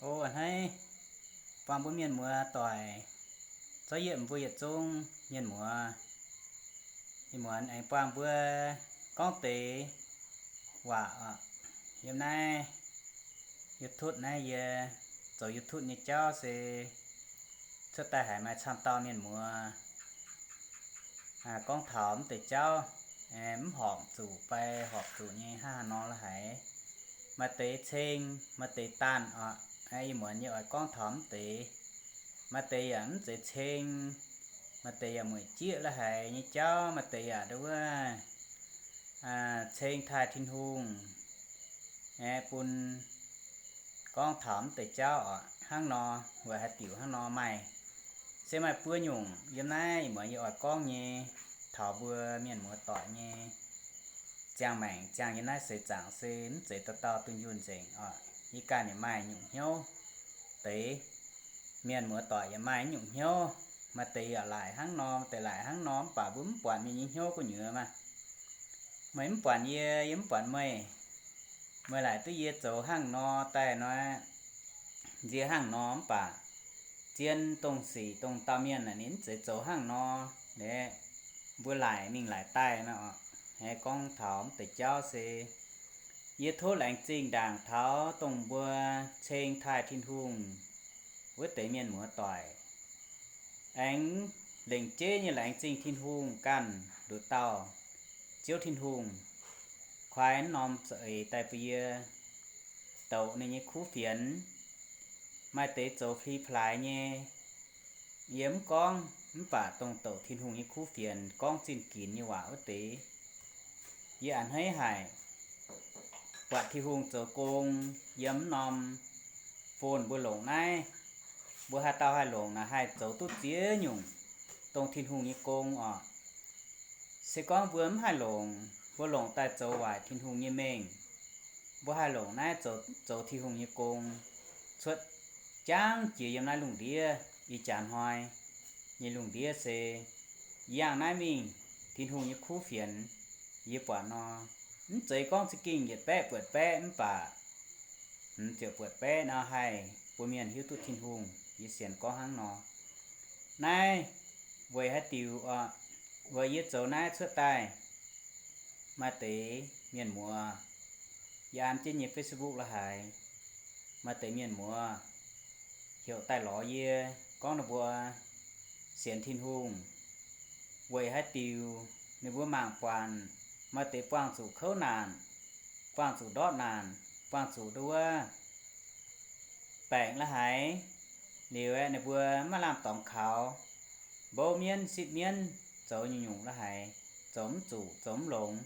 O a'hneiv, buangh mbuo mienh muoz doic, zorqv yietc mbuo yietc zungv mienh muoz, ih muonz aengx buangh mbuo gorngv deix waac oc. Yiem naaiv YouTube naaiv yie zoux YouTube nyei jauv se cuotv daaih haiz maaih camv dauh mienh muoz gorngv taux mv deix jauv, mv horpc zuqc fai horpc zuqc nyei hnangv haaix nor la'haiz. Maaih deix ceng, maaih deix daanh oc. Ih muonz yie oix gorngv taux mv deix. Maaih deix yaac mv zeiz ceng, maaih deix yaac mueic jieqv la'haiz nyei jauv, maaih deix yaac nduov wuov ceng taaih Tin-Hungh, aeqv, bun gorngv taux mv deix jauv oc. Hnangv nor, weic haaix diuc hnangv nor maaih, se maaih buo nyungc yiem naaiv ih muonz yie oix gorngv nyei, taux mbuo mienh muoz doic nyei ziangh maengc ziangh yiem naaiv seix zaangc se mv zeiz dauh dauh dunh yunh nzengc oc. Yie ganh yaac maaih nyungc hnyouv deix, mienh muoz doic yaac maaih nyungc hnyouv. Maaih deix yaac laaic hnangv nor, maaih deix laaic hnangv nor, mv baac mbuo mv buatc mienh nyei hnyouv gu'nyuoz maah. Meih mv buatc yie, yie mv buatc meih. Meih laaic duqv yie zoux hnangv nor daaih nor, nziex hnangv nor, mv baac zien dongh sic dongh dauh mienh naaic ninh mv zeiz zoux hnangv nor. Mbuo laaic mingh laaic daaih nor, gorngv taux mv deix jauv se yie tov laengz zingh ndaangc taux dongh mbuo ceng taaih Tin-Hungh wuov deix mienh muoz doic. Aengx lengc jeiv nyei laengz zingh Tin-Hungh ganh nduqc dauh Ziouv Tin-Hungh kuaaiv norm za'eix daaih bun yie douc ninh nyei kuv fienx. Maaih deix zoux fli plaaix nyei, yie mv gorngv, mv baac dongh douc Tin-Hungh nyei kuv fienx gorngv zinh ginx nyei waac wuov deix, yie a'hneiv haic. Buatc Tin-Hungh zoux gong yiem mv norm phone mbuo longc naaiv, mbuo haaix dauh haih longc naaic haih zoux duqv ziex nyungc dongh Tin-Hungh nyei gong oc. Se gorngv mbuo mv haih longc, mbuo longc daaih zoux waaic Tin-Hungh nyei mengh. Mbuo haih longc naaiv zoux, zoux Tin-Hungh nyei gong, cuotv jangv jiex yiem naaiv lungh ndiev. Ih jaax hnoi nyei lungh ndiev se yangh naaiv mingh, Tin-Hungh nyei kuv fienx, yie buatc nor, mv zeiz gorngv za'gengh yietc baeqv buatc baeqv mv baac hmz ziouc buatc baeqv nor haih bun mienh hiuv duqv Tin-Hungh. Yie sienx gorngv hnangv nor. Naaiv weic haaix diuc oc? Weic yie zoux naaiv cuotv daaih, maaih deix mienh muoz, yie an jienv nyei Facebook la'haiz, maaih deix mienh muoz heuc daaih lorz yie gorngv ninh mbuo sienx Tin-Hungh. Weic haaix diuc ninh mbuo mangc buatc maaih deix buangh zuqc kouv naanc, buangh zuqc ndortv naanc, buangh zuqc nduov baengc la'haiz, liuz aeqv, ninh mbuo maiv lamh dorngx kaux, mbouv mienv sipv mienv, zoux nyungc-nyungc la'haiz, zoux mv zuqc, zoux mv longx.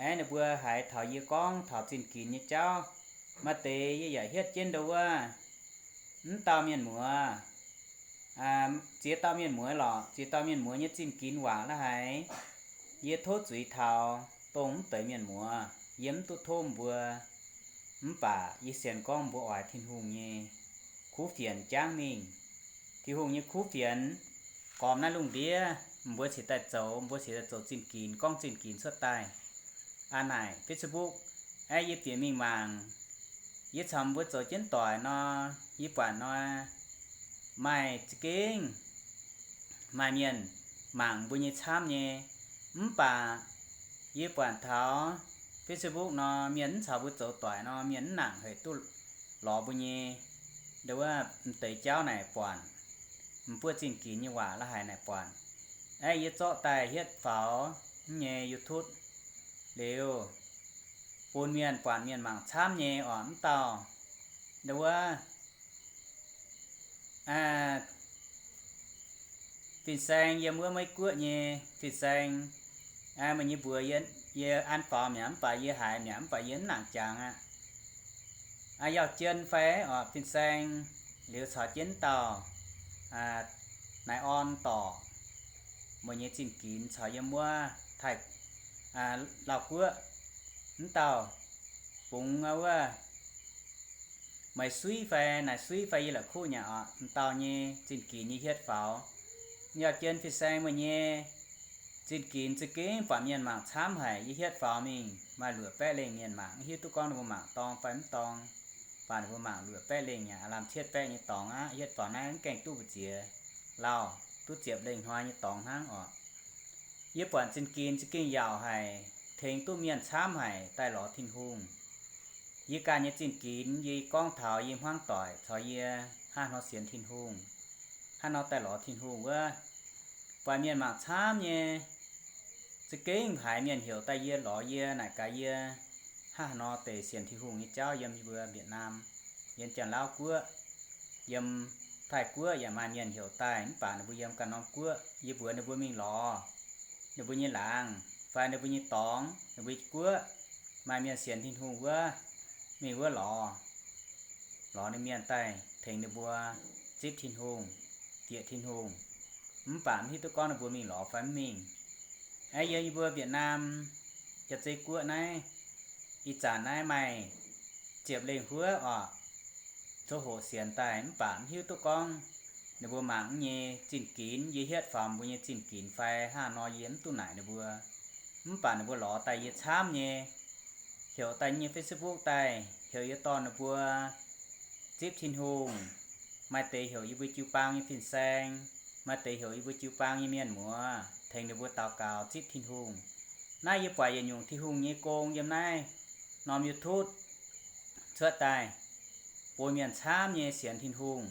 Aeqv, ninh mbuo haiz taux yie gorngv taux zinh ginx nyei jauv, maaih deix yie yaac hietv jienv nduov wuov, mv dauh mienh muoz, ziex dauh mienh muoz lorqc, ziex dauh mienh muoz nyei zinh ginx waac la'haiz, yie tov zuiz taux dongh mv deix mienh muoz, yie mv duqv tov mbuo. Mv baac yie sienx gorngv mbuo oix Tin-Hungh nyei kuv fienx jangv mingh. Tin-Hungh nyei kuv fienx gormx naaiv lungh ndiev, mbuo cingx daaih zoux, mbuo cingx daaih zoux zinh ginx, gorngv zinh ginx cuotv daaih. Aa naaic Facebook, aeqv, yie bieqc mingh mangc, yie caux mbuo zoux jienv doic nor, yie buatc nor, maaih za'gengh maaih mienh mangc mbuo nyei camv nyei. Mv baac yie buatc taux Facebook nor, mienh mv caux mbuo zoux doic nor, mienh mv nangc hec duqv lorz mbuo nyei nduov wuov m'deix jauv naaic buatc, m'buoqv zinh ginx nyei waac la'haic naaic buatc. Aeqv, yie zorqv daaih hietv faaux mv nyei YouTube liuz, bun mienh buatc mienh mangc camv nyei oc. Mv dauh nduov wuov Fin-Saeng, yiem wuov Meiv Guoqv nyei Fin-Saeng, meih nyei mbuox yie an faaux mi'aqv, mv baac yie haiz mi'aqv, mv baac yie mv nangc jangx aqv. Yauh Jien fai oc, Fin-Saeng, liuz caux jienv dauh Naaiv Orn dorc, meih nyei zinh ginx caux yiem wuov Taiv, Lauv Guoqv, mv dauh bungx wuov Meih Suiv fai Naaiv Suiv fai yie la'kuqv nyei oc, m'dauh nyei zinh ginx nyei hietv faaux. Yauh Jien Fin-Saeng, meih nyei zinh ginx za'gengh buatc mienh mangc camv haic, yie hietv faaux mingh maaih luoqc baeqv lengh mienh mangc, mv hiuv duqv gorngv ninh mbuo mangc dorng fai mv dorng. Baac ninh mbuo mangc luoqc baeqv lengh aqv, aav lamh cietv baeqv nyei dorngx aqv, hietv faaux naaiv mv gaengh duqv mbu'ziex lauh, duqv ziepc lengh hnoi nyei dorngx hnangv oc. Yie buatc zingh ginx za'gengh yaauc haic, tengx duqv mienh camv haic daaih lorz Tin-Hungh. Yie ganh nyei zingh ginx yie gorngv taux yie hmuangv doic caux yie hnangv haaix nor sienx Tin-Hungh, hnangv haaix nor daaih lorz Tin-Hungh wuov, buatc mienh mangc camv nyei. Za'gengh haiz mienh heuc daaih yie lorz yie, naaic gaax yie hnangv haaix nor deix sienx Tin-Hungh nyei jauv yiem yie mbuo Việt Nam, yiem Janx-Lauv Guoqv, yiem Taiv Guoqv yaac maaih mienh heuc daaih, mv baac ninh mbuo yiem ganh norm guoqv. Yie mbuox ninh mbuo mingh lorz ninh mbuo nyei laangz fai ninh mbuo nyei dorngx, ninh mbuo nyei guoqv, maaih mienh sienx Tin-Hungh wuov, mingh wuov lorz, lorz ninh mienh daaih tengx ninh mbuo zipv Tin-Hungh, bieqc Tin-Hungh. Mv baac mv hiuv duqv gorngv ninh mbuo mingh lorz fai mv mingh. Aeqv, yiem yie mbuo Việt Nam, Janx-Lauv Guoqv naaiv, ih zanc naaiv maaih ziepc lengh huov oc, zoux hoqc sienx daaih, mv baac mv hiuv duqv gorngv ninh mbuo mangc nyei zinh ginx, yie hietv faaux mbuo nyei zinh ginx fai hnangv haaix nor yie mv duqv naaic ninh mbuo. Mv baac ninh mbuo lorz daaih yie camv nyei, heuc daaih nyei Facebook daaih, heuc yie dorh ninh mbuo zipv Tin-Hungh. Maaih deix heuc yie mbuo jiu-baang nyei fin-saeng, maaih deix heuc yie mbuo jiu-baang nyei mienh muoz, tengx ninh mbuo daux gaux zipv Tin-Hungh. Naaiv yie buatc yietc nyungc Tin-Hungh nyei gong yiem naaiv norm YouTube cuotv daaih, bun mienh camv nyei sienx Tin-Hungh.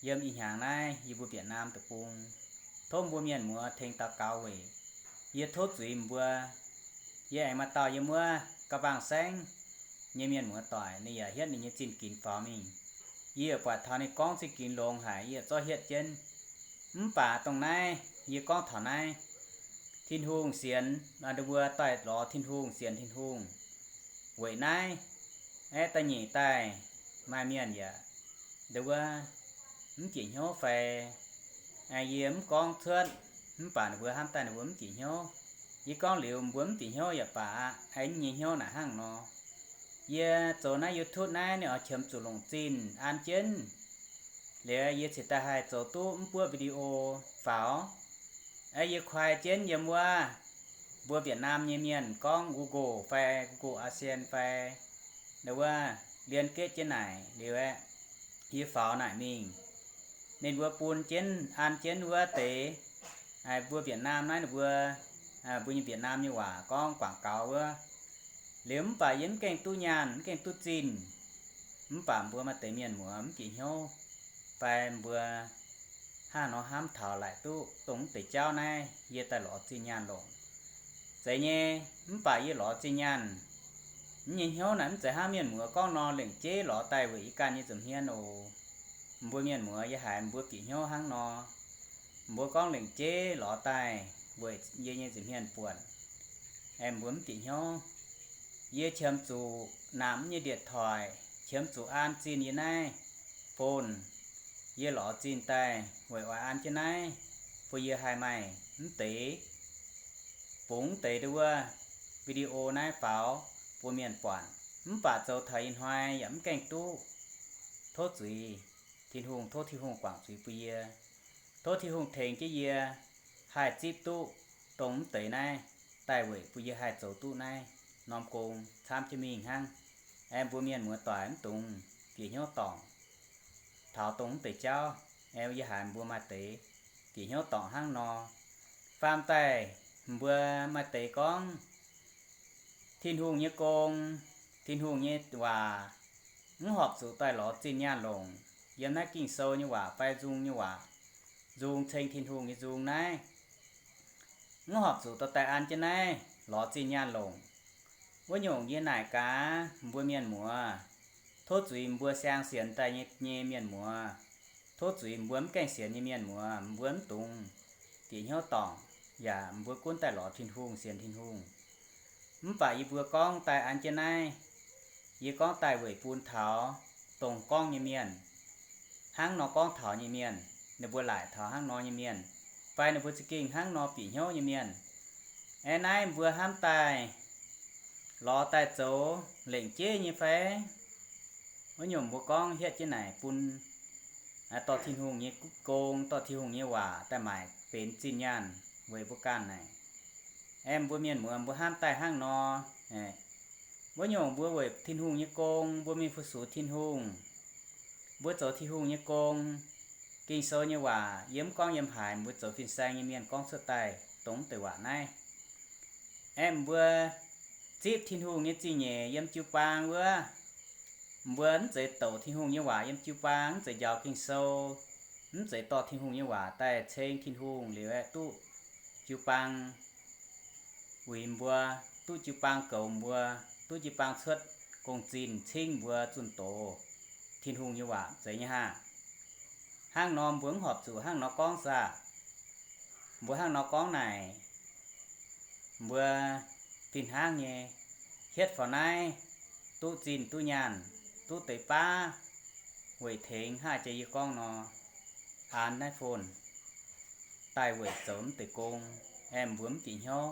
Yiem ih hnyangx naaiv yie mbuo Việt Nam deic-bung, tov mbuo mienh muoz tengx daux gaux weic yie tov zuiz mbuo. Yie aengx maaih dauh yiem wuov Ga'bang Saengv nyei mienh muoz doic, ninh yaac hietv ninh nyei zinh ginx faaux mingh. Yie yaac buatc taux ninh gorngv zinh ginx longx haic, yie zorqv hietv jienv. Mv baac dongh naaiv yie gorngv taux naaiv, Tin-Hungh sienx, ninh mbuo daaih lorz Tin-Hungh, sienx Tin-Hungh. Weic naaiv, aeqv, da'nyeic daaih maaih mienh yaac nduov mv bieqc hnyouv fai, yie mv gorngv cuotv, mv baac ninh mbuo hnamv daaih ninh mbuo mv bieqc hnyouv. Yie gorngv liuz mbuo mv bieqc hnyouv yaac baac aqv, aengx nyei hnyouv naaic hnangv nor. Yie zoux naaiv YouTube naaiv ninh oix qiemx zuqc longc zinh an jienv. Liuz yie cingx daaih haih zoux duqv mv buoqv video faaux. Aeqv, yie kuaai jienv yiem wuov mbuo Việt Nam nyei mienh gorngv Google fai Google AdSense fai, wuov liên kết jienv naaic liuz aeqv, yie faaux naaic mingh. Ninh mbuo bun jienv an jienv wuov deix, mbuo Việt Nam naaiv ninh mbuo, mbuo nyei Việt Nam nyei waac gorngv quảng cáo wuov. Liuz mv baac yie mv gaengh duqv nyaanh, mv gaengh duqv zinh. Mv baac mbuo maaih deix mienh muoz mv bieqc hnyouv fai mbuo hnangv nor hnamv taux laaic duqv dongh mv deix jauv naaiv yie daaih lorz zinh nyaanh longc. Zeiz nyei, mv baac yie lorz zinh nyaanh, mv nyei hnyouv naaic mv zeiz hnangv mienh muoz gorngv nor lengc jeiv lorz daaih weic yie ganh nyei nza'hmien oc. Mbuo mienh muoz yie haiz mbuo bieqc hnyouv hnangv nor. Mbuo gorngv lengc jeiv lorz daaih weic yie nyei nza'hmien buonc, aengx mbuo mv bieqc hnyouv. Yie qiemx zuqc namx nyei điện thoại, qiemx zuqc an zinh yie naaiv phone. Yie lorz zinh daaih weic oix an jienv naaiv, bun yie haih maaih mv deix, bungx mv deix nduov wuov video naaiv faaux bun mienh buatc. Mv baac zoux taux ih hnoi yaac mv gaengh duqv. Tov zuiz Tin-Hungh, tov Tin-Hungh guangc zuiz bun yie. Tov Tin-Hungh tengx jienv yie haih zipv duqv dongh mv deix naaiv daaih weic bun yie haih zoux duqv naaiv norm gong camv jienv mingh hnangv. Aengx mbuo mienh muoz doic mv dungx bieqc hnyouv dorngc taux dongh mv deix jauv. Aengx yie haiz mbuo maaih deix bieqc hnyouv dorngc hnangv nor. Faam daaih mbuo maaih deix gorngv Tin-Hungh nyei gong, Tin-Hungh nyei waac, mv horpc zuqc daaih lorz zinh nyaanh longc. Yiem naaiv Ging-Sou nyei waac fai nzung nyei waac, nzung ceng Tin-Hungh nyei nzung naaiv, mv horpc zuqc dorh daaih an jienv naaiv lorz zinh nyaanh longc. Wuov nyungc yie naaic gaax mbuo mienh muoz, tov zuiz mbuo siang sienx daaih nyei, nyei mienh muoz, tov zuiz mbuo mv gaengh sienx nyei mienh muoz, mbuo mv dungx bieqc hnyouv dorngc, yaac mbuo gunv daaih lorz Tin-Hungh, sienx Tin-Hungh. Mv baac yie mbuo gorngv daaih an jienv naaiv, yie gorngv daaih weic bun taux dongh gorngv nyei mienh, hnangv nor gorngv taux nyei mienh, ninh mbuo laaic taux hnangv nor nyei mienh, fai ninh mbuo za'gengh hnangv nor bieqc hnyouv nyei mienh. Aeqv, naaiv mbuo hnamv daaih lorz daaih zoux lengc jeiv nyei fai? Wuov nyungc mbuo gorngv hietv jienv naaic bun dorh Tin-Hungh nyei gong, dorh Tin-Hungh nyei waac daaih maaic benx zinh nyaanh weic mbuo ganh naaic. Aeqv, mbuo mienh muoz mbuo hnamv daaih hnangv nor, Wuov nyungc mbuo weic Tin-Hungh nyei gong, mbuo mingh fu-sux Tin-Hungh, mbuo zoux Tin-Hungh nyei gong. Ging-Sou nyei waac yie mv gorngv yiem haaix, mbuo zoux fin-saeng nyei mienh gorngv cuotv daaih dongh mv deix waac naaiv. Aeqv, mbuo zipv Tin-Hungh nyei zingh nyeic yiem jiu-baang wuov, mbuo mv zeiz douc Tin-Hungh nyei waac yiem jiu-baang, mv zeiz njaaux Ging-Sou, mv zeiz dorh Tin-Hungh nyei waac daaih ceng Tin-Hungh liuz aeqv, duqv jiu-baang uix mbuo, duqv jiu-baang goux mbuo, duqv jiu-baang cuotv gong-zinh cingv mbuo zunh doz Tin-Hungh nyei waac, zeiz nyei haah. Hnangv nor mbuo mv horpc zuqc hnangv nor gorngv saah? Mbuo hnangv nor gorngv naaic, mbuo fih hnangv nyei hietv faaux naaiv, duqv zinh duqv nyaanh, duqv deix baav, weic tengx haaix jiex yie gorngv nor, an naaiv phone daaih weic zoux mv deix gong, aeqv, mbuo mv bieqc hnyouv,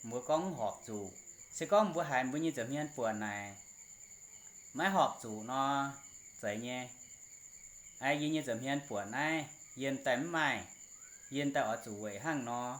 mbuo gorngv mv horpc zuqc. Se gorngv mbuo haiz mbuo nyei nza'hmien buatc naaic maiv horpc zuqc nor, zeiz nyei. Aeqv, yie nyei nza'hmien buatc naaiv, yie daaih mv maaih, yie daaih oix zuqc weic hnangv nor,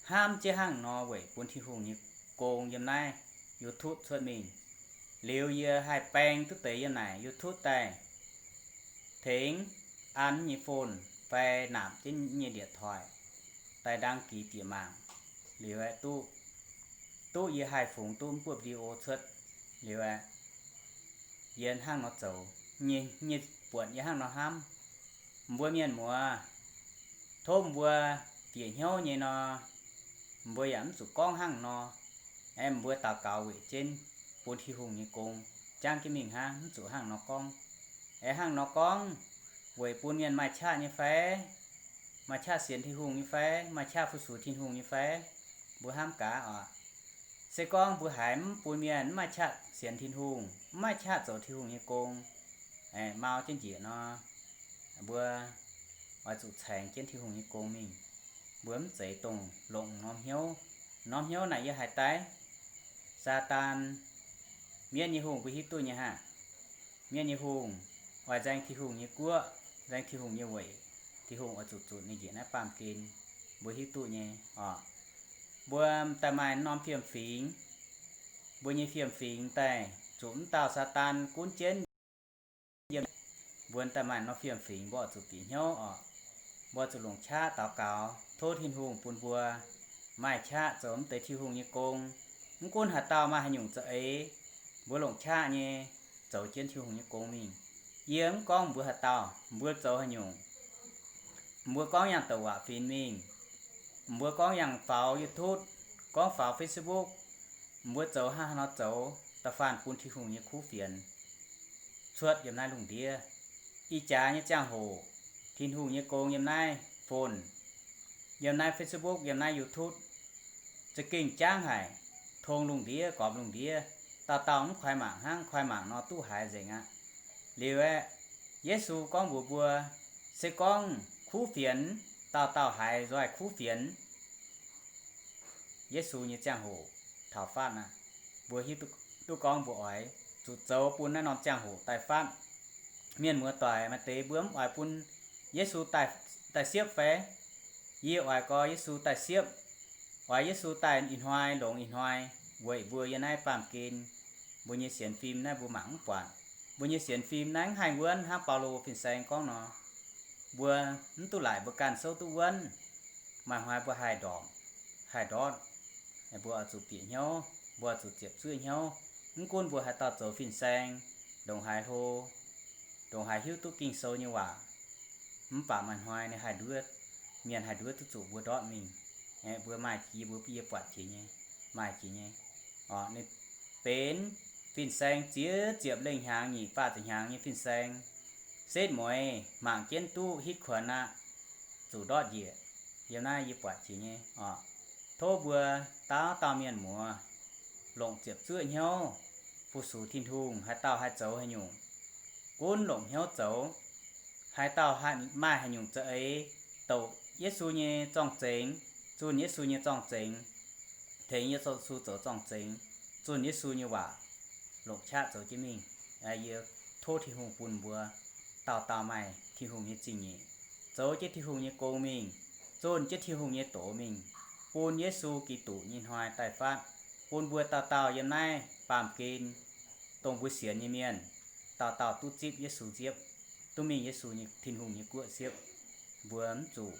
hnamv jienv hnangv nor weic bun Tin-Hungh nyei gong yiem naaiv YouTube cuotv mingh. Liuz yie haih baeng duqv deix yiem naaic YouTube daaih tengx an nyei phone fai naapc jienv nyei điện thoại daaih đăng ký bieqc mangc, liuz aeqv, duqv, duqv yie haih fungx duqv mv buoqv video cuotv, liuz aeqv, yie hnangv nor zoux, nyei, nyei buonc yie hnangv nor hnamv. Mbuo mienh muoz, tov mbuo bieqc hnyouv nyei nor, mbuo yaac mv zuqc gorngv hnangv nor. Aeqv, mbuo daux gaux weic jienv bun Tin-Hungh nyei gong jangv jienv mingh hnangv, mv zuqc hnangv nor gorngv. Aeqv, hnangv nor gorngv weic bun mienh maaih qaqv nyei fai? Maaih qaqv sienx Tin-Hungh nyei fai? Maaih qaqv fu-sux Tin-Hungh nyei fai? Mbuo hnamv gaax oc. Se gorngv mbuo haiz mv bun mienh mv maaih qaqv sienx Tin-Hungh, mv maaih qaqv zoux Tin-Hungh nyei gong, aeqv, mau jienv njiec nor, mbuo oix zuqc caengx jienv Tin-Hungh nyei gong mingh. Mbuo mv zeiz dongh longc norm hnyouv. Norm hnyouv naaic yie haiz daaih, Saadaan, mienv nyei hungh mbuo hiuv duqv nyei haah. Mienv nyei hungh oix nzaeng Tin-Hungh nyei guoqv, nzaeng Tin-Hungh nyei weic. Tin-Hungh oix zuqc zunc ninh njiec naaiv baamh gen, mbuo hiuv duqv nyei oc. Mbuo daaih maaih norm fiem-fingx, mbuo nyei fiem-fingx daaih zuqc mv dauh Saadaan gunv jienv yiem. Mbuo daaih maaih norm fiem-fingx, mbuo oix zuqc bieqc hnyouv oc. Mbuo zuqc longc qaqv daux gaux tov Tin-Hungh bun mbuo maaih qaqv zoux mv deix Tin-Hungh nyei gong. Mv gunv haaix dauh maaih haaix nyungc za'eix, mbuo longc qaqv nyei zoux jienv Tin-Hungh nyei gong mingh. Yie mv gorngv mbuo haaix dauh, mbuo zoux haaix nyungc, mbuo gorngv yangh douc waac finx mingh, mbuo gorngv yangh faaux YouTube, gorngv faaux Facebook, mbuo zoux hnangv haaix nor zoux, da'faanh bun Tin-Hungh nyei kuv fienx cuotv yiem naaiv lungh ndiev. Ih jaax nyei ziangh hoc, Tin-Hungh nyei gong yiem naaiv phone, yiem naaiv Facebook, yiem naaiv YouTube, za'gengh jangv haic, tong lungh ndiev, gormx lungh ndiev, dauh dauh mv koi mangc hnangv, koi mangc nor duqv haiz nzengc aqv. Liuz aeqv, Yesu gorngv mbuox mbuo, se gorngv kuv fienx, dauh dauh haiz nzoih kuv fienx, Yesu nyei ziangh hoc taux fatv aqv. Mbuo hiuv duqv gorngv mbuo oix zuqc zoux bun naaiv norm ziangh hoc daaih fatv. Mienh muoz doic, maaih deix mbuo mv oix bun Yesu daaih, daaih siepv fai? Yie oix gorx Yesu daaih siepv, oix Yesu daaih ih hnoi longx ih hnoi weic mbuo yiem naaiv baamh gen. Mbuo nyei sienx fim naaiv mbuo mangc mv buatc. Mbuo nyei sienx fim naaiv mv haih wuonv hnangv Baulo fin-saeng gorngv nor. Mbuo mv duqv laaic mbuo ganh souv duqv wuonv. Maaih hnoi mbuo haih ndorpc, haih ndortv. Mbuo oix zuqc bieqc hnyouv, mbuo oix zuqc ziepc zuoqv hnyouv. Mv gunv mbuo haaix dauh zoux fin-saeng, ndongc haaix hlo, ndongc haaix hiuv duqv Ging-Sou nyei waac, mv baac maaih hnoi ninh haih nduov, mienh haih nduov duqv zuqc mbuo ndortv mingh. Aeqv, mbuo maaih jiex, mbuo yie buatc jiex nyei, maaih jiex nyei. Orqc, ninh benx fin-saeng ziex ziepc lengh hnyangx, nyic faah ziepc hnyangx nyei fin-saeng, setv mueiz mangc jienv duqv hitv kuonx aqv, zuqc ndortv njiec. Yiem naaiv yie buatc jiex nyei orqc. Tov mbuo dauh dauh mienh muoz longc ziepc zuoqv hnyouv fu-sux Tin-Hungh. Haaix dauh haih zoux haaix nyungc, gunv longc hnyouv zoux. Haaix dauh maaih haaix nyungc za'eix douc Yesu nyei zorng-zengx, zunh Yesu nyei zorng-zengx, tengx Yesu zoux zorng-zengx, zunh Yesu nyei waac, longc qaqv zoux jienv mingh. Yie tov Tin-Hungh bun mbuo dauh dauh maaih Tin-Hungh nyei zingh nyeic, zoux jienv Tin-Hungh nyei gong mingh, zunh jienv Tin-Hungh nyei doz mingh, bun Yesu Giduc nyei hnoi daaih fatv, bun mbuo dauh dauh yiem naaiv baamh gen, dongh mbuo sienx nyei mienh, dauh dauh duqv zipv Yesu nziepv, duqv mingh Yesu nyei, Tin-Hungh nyei guoqv siepv. Mbuo mv zuqc,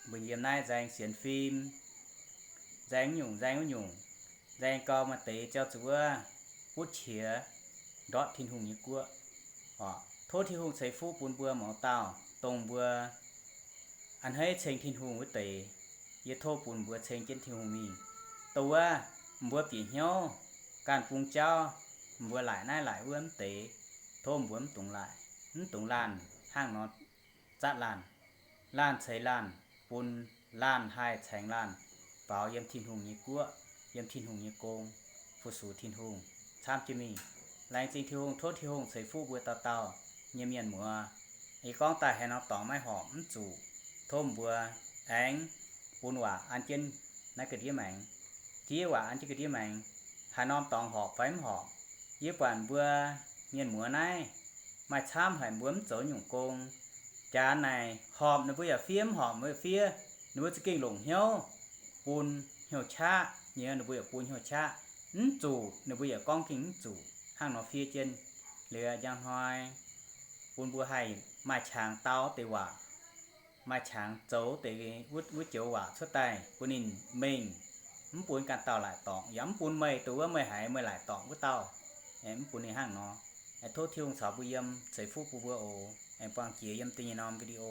mbuo yiem naaiv nzaeng sienx fim, nzaeng nyungc, nzaeng wuov nyungc, nzaeng gau maaih deix ziouc zuqc wuov, butv qiex ndortv Tin-Hungh nyei guoqv. Tov Tin-Hungh ceix fuqv bun mbuo mouz dauh, dongh mbuo a'hneiv ceng Tin-Hungh wuov deix. Yie tov bun mbuo ceng jienv Tin-Hungh mingh. Dongh wuov, mbuo bieqc hnyouv ganh bung jauv, mbuo laaic naaiv laaic wuov mv deix, tov mbuo mv dungx laaic, mv dungx laanh hnangv nor zatv laanh. Laanh ceix laanh, bun laanh haih caengx laanh faaux yiem Tin-Hungh nyei guoqv, yiem Tin-Hungh nyei gong, fu-sux Tin-Hungh, camv jienv mingh. Laengz zingh Tin-Hungh, tov Tin-Hungh ceix fuqv mbuo dauh dauh nyei mienh muoz. Yie gorngv daaih haaix norm dorngx maiv horpc mv zuqc, tov mbuo aengx bun waac an jienv naaiv ga'ndiev maengx. Diev waac an jienv ga'ndiev maengx, haaix norm dorngx horpc fai mv horpc. Yie buatc mbuo mienh muoz naaiv maaih camv haic mbuo mv zoux nyungc gong. Jaax naaic horpc ninh mbuo yaac fiev, mv horpc mbuo yaac fiev. Ninh mbuo za'gengh longc hnyouv bun hnyouv qaqv nyei, ninh mbuo yaac bun hnyouv qaqv. Mv zuqc ninh mbuo yaac gorngv gengh mv zuqc hnangv nor fiev jienv. Liuz njang hnoi bun mbuo haih maaih qangx dau deix waac, maaih qangx zoux deix wuov joux waac cuotv daaih bun ninh mengh, mv bun ganh dauh laaic dorngc, yaac mv bun meih dongh wuov meih haiz meih laaic dorngc wuov dauh, mv bun ninh hnangv nor. Tov Tin-Hungh caux mbuo yiem, ceix fuqv bun mbuo oc. Aengx buangh jiex yiem da'nyeic norm video.